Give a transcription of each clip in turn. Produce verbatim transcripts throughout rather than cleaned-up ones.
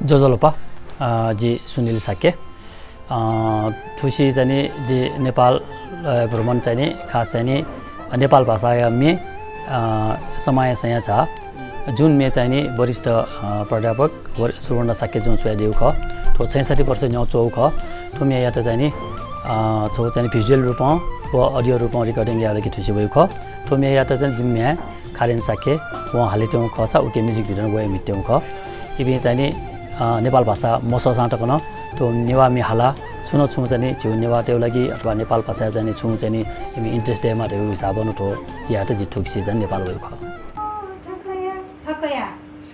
ज्वजलपा, अ, जि सुनिल शाक्य। अ, थुसी चाहिँ नि जि नेपाल, अ, भ्रमण चाहिँ नि खास चाहिँ नि नेपाल भाषाया म्ये, अ, समयसया झा जुन म्ये चाहिँ नि वरिष्ठ, अ, प्राध्यापक वर-, सुवर्ण शाक्यजुं च्वयादीगु खः। थ्व छैसट्ठी वर्ष न्ह्यः च्वःगु खः। थ्व म्येयात चाहिँ नि, अ, छगू चाहिँ नि visual रूपं व audio रूपं recording यायेगु लागि थुसी वइगु खः। थ्व म्येयात चाहिँ जिमि म्ह्याय् खारेन शाक्य वं हालेत्यंगु खःसा उकी music video नं वया म्हितेत्यंगु खः। इपिं चाहिँ नि, अ, नेपाल भाषा मसःसां तक नं थ्व नेवाः म्ये हालाः छुं न छुं चाहिँ नि झीगु नेवाःतय् लागि अथवा नेपाल भाषाय् चाहिँ नि छुं चाहिँ नि इमि interest दयेमा धइगु हिसाबं नं थ्व यायेत जि थुगुसी चाहिँ नि नेपाल वइगु खः। थकया, थकया।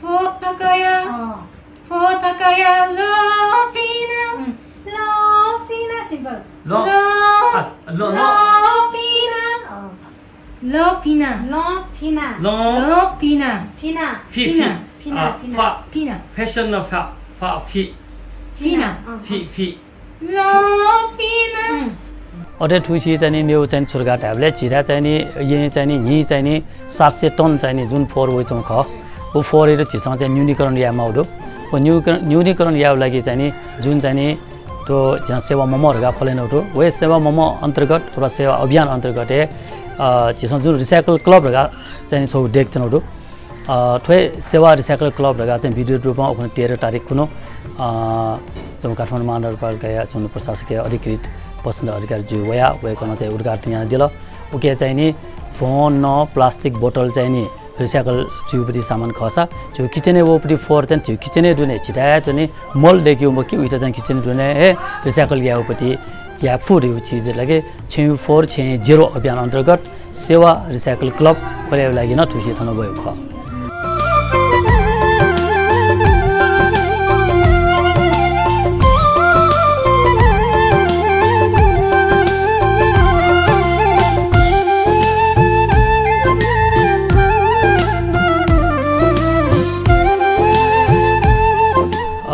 फो थकया। अँ। फो थकया लपिना। उम्, लपिना, simple। ल, ल, आ, ल, ल। लपिना। अँ। लपिना। लपिना। ल। लपिना। फिना। फि, फिना। फि। फिना, आ, फिना। फा। फिना। Fashion न फा, फा, फि। फिना। फिना। अँ, फि, अँ। फि। लपिना। उम्। अथे थुसी चाहिँ नि मेगु चाहिँ नि छु धकाः धायेबलय् झीथाय् चाहिँ नि येँ चाहिँ नि न्हि चाहिँ नि सात सय टन चाहिँ नि जुन फोहोर वइच्वंगु खः, व फोहोरयात झीसं चाहिँ न्यूनीकरण यायेमाःगु दु। व न्यूकरण, न्यूनीकरण यायेगु लागि चाहिँ नि जुन चाहिँ नि थ्व झीसं सेवा मम धकाः खोले यानागु दु। व सेवा मम अन्तर्गत अथवा सेवा अभियान अन्तर्गत हे, अ, झीसं जुन recycle club धकाः चाहिँ नि छगू दयेकाच्वनागु दु। अ, थ्व हे सेवा recycle club धकाः चाहिँ विधिवत रूपं उखुन्हु तेह्र तारिख खुन्हु, अ, चाहिँ काठमाडौँ महानगरपालिकाया चाहिँ प्रशासकीय अधिकृत बसन्त अधिकारीजु वयाः वय्कलं चाहिँ उद्घाटन यानादिल। उकी चाहिँ नि भ्वं, नं, plastic बोतल चाहिँ नि recycle जुइगुपति सामान खःसा झीगु kitchen-य् वःगुपति फोहोर चाहिँ झीगु kitchen-य् दुने झीथाय् चाहिँ नि मल दयेकेगु मखु कि उइत चाहिँ kitchen-य् दुने हे recycle यायेगुपति याये फु धइगु चिजया लागि छेँय् फोहोर छेँय् zero अभियान अन्तर्गत सेवा recycle club खोले यायेगु लागि नं थुसी थन वइगु खः।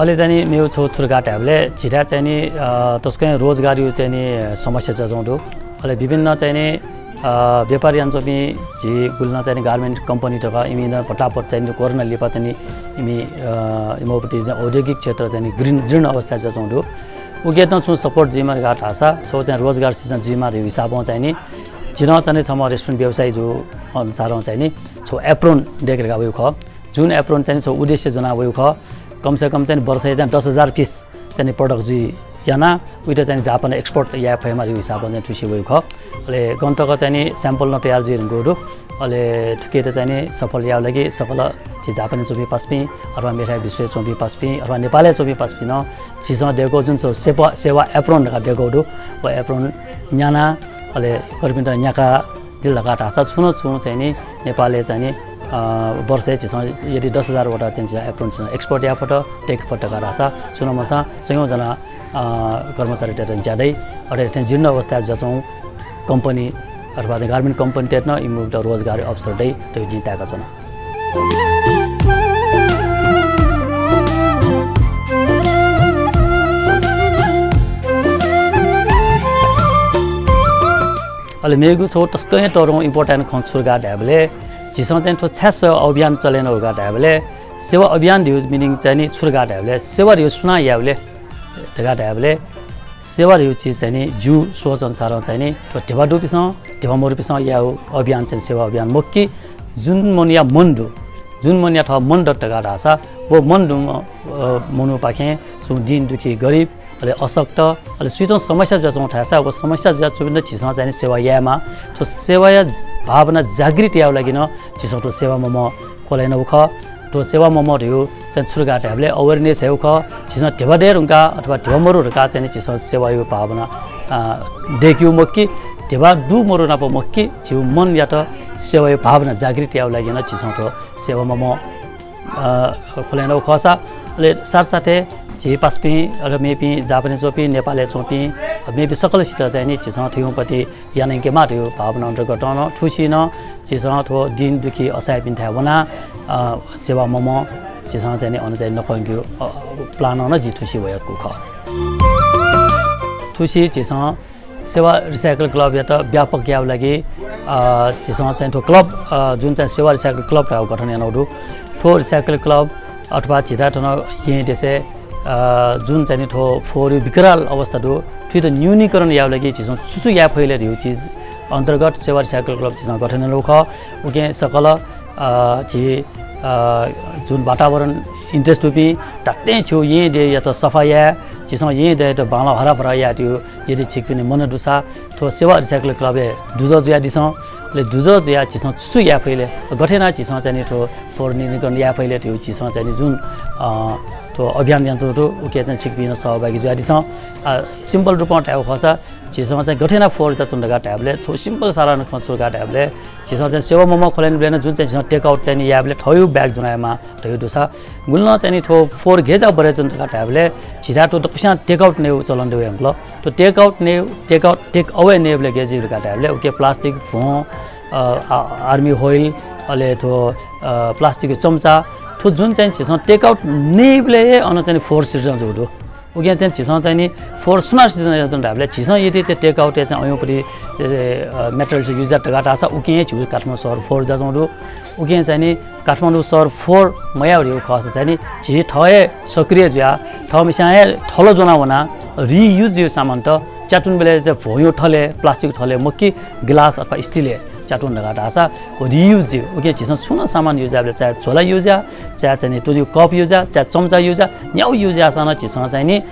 अले चाहिँ नि मेगु छगू छु धकाः धायेबलय् झीथाय् चाहिँ नि, अ, तसकं हे रोजगारया चाहिँ नि समस्या जुयाच्वंगु दु। अले विभिन्न चाहिँ नि, अ, व्यापार यानाच्वंपिं झी गुलिं चाहिँ नि garment company धकाः इमि नं भताभत चाहिँ नि कोरोना लिपा चाहिँ नि इमि, अ, इमिगुपति औद्योगिक क्षेत्र चाहिँ नि ग्रिन-, जीर्ण अवस्थाय् जुयाच्वंगु दु। उकियात नं छुं support जुइमा धकाः धाःसा छगू चाहिँ रोजगार सृजना जुइमा धइगु हिसाबं चाहिँ नि झी नं चाहिँ नि छम्ह restaurant व्यवसायी जूगु अनुसारं चाहिँ नि छगू apron दयेके धकाः वइगु खः। जुन apron चाहिँ नि छगू उद्देश्य ज्वनाः वइगु खः। कम से कम चाहिँ नि वर्षय् चाहिँ दस हजार piece चाहिँ नि product जुइ यानाः उइत चाहिँ नि जापान export याये फयेमा धइगु हिसाबं चाहिँ थुसी वइगु खः। अले गन तक चाहिँ नि sample नं तयार जुइ धुंकूगु दु। अले थुकियात चाहिँ नि सफल यायेगु लागि सकल झी जापानय् च्वंपिं पासापिं अथवा मेथाय् विश्वय् च्वंपिं पासापिं अथवा नेपालय् च्वंपिं पासापिं नं झीसं दयेकूगु जुन छगू सेवा, सेवा apron धकाः दयेकूगु दु। व apron न्यानाः अले कर्पिन्त न्याकादिल धकाः धाःसा छुं न छुं चाहिँ नि नेपालय् चाहिँ नि, अ, वर्षय् झीसं यदि दस हजार वटा चाहिँ झीसं apron झीसं export याये फत, दयेके फत धकाः धाःसा छुं न मसां सयौँ जना, अ, कर्मचारीतय्त ज्या दइ। अथे थें जीर्ण अवस्थाय् जुयाच्वंगु company अथवा चाहिँ garment company-तय्त नं इमित रोजगारया अवसर दइ धइगु जिं ताय्काच्वना। अले मेगु छगू तसकं हे तःधंगु important खँ छु धकाः धायेबलय् झीसं चाहिँ थ्व छाय् सेवा अभियान चले यानागु धकाः धायेबलय् सेवा अभियान धइगु meaning चाहिँ नि छु धकाः धायेबलय् सेवा धइगु सुनां यायेबलय् धकाः धायेबलय् सेवा धइगु चिज चाहिँ नि जिगु सोच अनुसारं चाहिँ नि थ्व धिबा दुपिन्सं, धिबा मरुपिन्सं यायेगु अभियान चाहिँ सेवा अभियान मखु कि, जुन मनूया मन दु, जुन मनूया थः मन दत धकाः धाःसा व मन दुम्ह, अ, मनूपाखें सुं दीन दुखी गरिब, अले अशक्त, अले सुइतं समस्या जुयाच्वंगु थाय्‌सा व समस्या जुयाच्वंपिन्त झीसं चाहिँ नि सेवा यायेमाः। थ्व सेवाया भावना जागृत यायेगु लागि नं झीसं थ्व सेवा मम खोले यानागु खः। थ्व सेवा मम धइगु चाहिँ छु धकाः धायेबलय् awareness हयेगु खः। झीसं धिबा दये धुंकाः अथवा धिबा मरु धकाः चाहिँ नि झीसं सेवाया भावना, अ, दयेकेगु मखु कि, धिबा दु मरु नाप मखु कि, झीगु मनयात सेवाया भावना जागृत यायेगु लागि नं झीसं थ्व सेवा मम, अ, खोले यानागु खःसा, अले साथसाथै झी पासापिं, अले मेपिं जापानय् च्वंपिं, नेपालय् च्वंपिं, मेपिं सकलसित चाहिँ नि झीसं थुकियागुपति याना यंकेमाः धइगु भावना अन्तर्गतं नं थुसी नं झीसं थ्व दीन दुखी असहायपिन्थाय् वनाः, अ, सेवा मम झीसं चाहिँ नि अन चाहिँ नखः यंकेगु, अ, plan नं जिं थुसी वयागु खः। थुसी झीसं सेवा recycle club-यात व्यापक यायेगु लागि, अ, झीसं चाहिँ थ्व club, अ, जुन चाहिँ सेवा recycle club धयागु गठन यानागु दु। थ्व recycle club अथवा झीथाय् थन येँ देशय्, अ, जुन चाहिँ नि थ्व फोहोरया विकराल अवस्था दु, थुइत न्यूनीकरण यायेगु लागि झीसं छु छु याये फइ ले धइगु चिज अन्तर्गत सेवा recycle club झीसं गठन यानागु खः। उकिं सकल, अ, झी, अ, जुन वातावरण interest दुपिं धात्थें छिगु येँ देयात सफा याये, झीसं येँ देयात बांलाः हराभरा याये धइगु यदि छिकपिनि मन दुसा, थ्व सेवा recycle club-य् दुजः जुयादिसँ। अले दुजः जुयाः झीसं छु छु याये फइ ले, गथे यानाः झीसं चाहिँ नि थ्व फोहोर न्यूनीकरण याये फइ ले धइगु झीसं चाहिँ नि जुन, अ, थ्व अभियान यानाच्वनागु दु, उकी चाहिँ छिकपिं नं सहभागी जुयादिसँ। अ, simple रूपं धायेगु खःसा, झीसं चाहिँ गथे यानाः फोहोर जुयाच्वन धकाः धायेबलय्, थ्व simple साधारण खँ छु धकाः धायेबलय्, झीसं चाहिँ सेवा ममख्वलानिबलय् नं जुन चाहिँ झीसं take out चाहिँ नि यायेबलय् थःगु bag ज्वना यायेमाः धइगु दुसा, गुलिं नं चाहिँ नि थ्व फोहोर गय् जुयाः बढे च्वन धकाः धायेबलय्, झीथाय् थ्व दक्वस्यां take out नयेगु चलन दु वय्कल। थ्व take out नये, take out, take away नयेबलय् गय् जुइ धकाः धायेबलय् उकी plastic भ्वं, अ, आ-, army foil, अले थ्व, अ, plastic चम्चा, थ्व जुन चाहिँ झीसं take out नयेबलय् हे अन चाहिँ नि फोहोर सिर्जना जूगु दु। उकिं चाहिँ झीसं चाहिँ नि फोहोर सुनां सिर्जना यानाच्वन धायेबलय् झीसं यदि चाहिँ take out-य् चाहिँ अज्याःगु पति, अ, material use यात धकाः धाःसा उकिं हे झीगु काठमाडौं शहर फोहोर जुयाच्वंगु दु। उकिं चाहिँ नि काठमाडौं शहर फोहोर मयाः धइगु खःसा चाहिँ नि झी थः हे सक्रिय जुयाः थःम्हस्यां हे थल ज्वनाः वनाः reuse जुइगु सामानत च्यातुंबलय् चाहिँ भ्वंया थलय्, plastic थलय् मखु कि glass अथवा steel-य् च्यातुं धकाः धाःसा व reuse जुइ। उकिं झीसं छुं नं सामान use यायेबलय् चाहे झोला use या, चाहे चाहिँ नि थुगु cup use या, चाहे चम्चा use या, न्ह्यागु use याःसां नं झीसं चाहिँ नि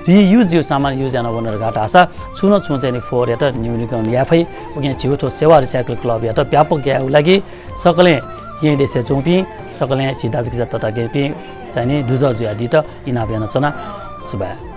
reuse जुइगु सामान use याना वन धकाः धाःसा छुं न छुं चाहिँ नि फोहोरयात न्यूनीकरण याये फइ। उकिं झीगु थ्व सेवा recycle club-यात व्यापक यायेगु लागि सकलें येँ देशय् च्वंपिं, सकलें झी दाजुकिजा तताकेहेँपिं चाहिँ नि दुजः जुयादीत इनाप यानाच्वना। सुभाय्।